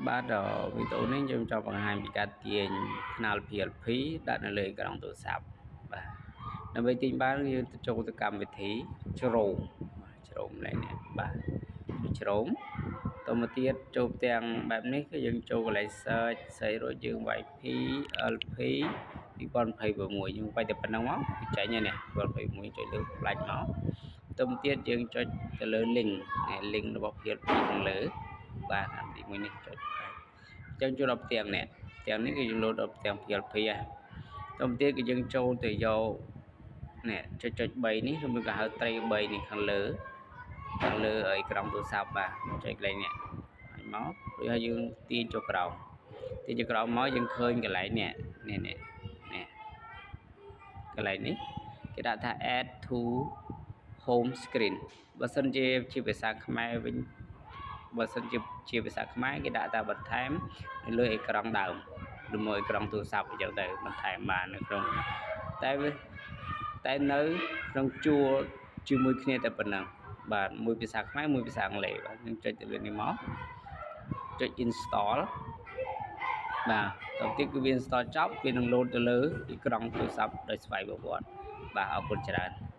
បាទវីដេអូនេះយើងចង់បង្ហាញពីការទាញថ្នាល PLP ដាក់នៅលើអេក្រង់ទូរស័ព្ទបាទដើម្បីទាញបានយើងទៅចូលទៅកម្មវិធី Chrome បាទ Chrome ឡើងនេះបាទ Chrome តមកទៀតចូលផ្ទាំងបែបនេះគឺយើងចូលកន្លែង search search រួចយើងវាយ PLP 2026យើងវាយតែប៉ុណ្្នឹងមកវាចេញហើយនេះ2026ចុចលើផ្លាច់មកទៅទៀតយើងចុចទៅលើ link នេះ link របស់ PLP ខាងលើបាទខាងទី1នេះចុចបាទអញ្ចឹងចូលដល់ផ្ទាំងនេះផ្ទាំងនេះគឺយើងលោតដល់ផ្ទាំង PLP ហ៎ទៅទៀតគឺយើងចូលទៅយកនេះចុចចុច3នេះឬមួយក៏ហៅត្រី3នេះខាងលើខាងលើអេក្រង់ទូរស័ព្ទបាទចុចកន្លែងនេះហើយមករួចហើយយើងទាញចូលក្រោមទាញចូលក្រោមមកយើងឃើញកន្លែងនេះនេះនេះនេះកន្លែងនេះគេដាក់ថា add to home screen បើសិនជាជាភាសាខ្មែរវិញបើសិនជាជាភាសាខ្មែរគេដាក់ថាបន្ថែមនៅលើអេក្រង់ដើមឬមួយអេក្រង់ទូរស័ព្ទអញ្ចឹងទៅបន្ថែមបាននៅក្នុងតែតែនៅក្នុងជួរជាមួយគ្នាតែប៉ុណ្ណឹងបាទមួយភាសាខ្មែរមួយភាសាអង់គ្លេសបាទយើងចុចទៅលើនេះមកចុច install បាទតទៅទៀតគឺវា install ចប់វានឹងលោតទៅលើអេក្រង់ទូរស័ព្ទដោយស្វ័យប្រវត្តិបាទអរគុណច្រើន។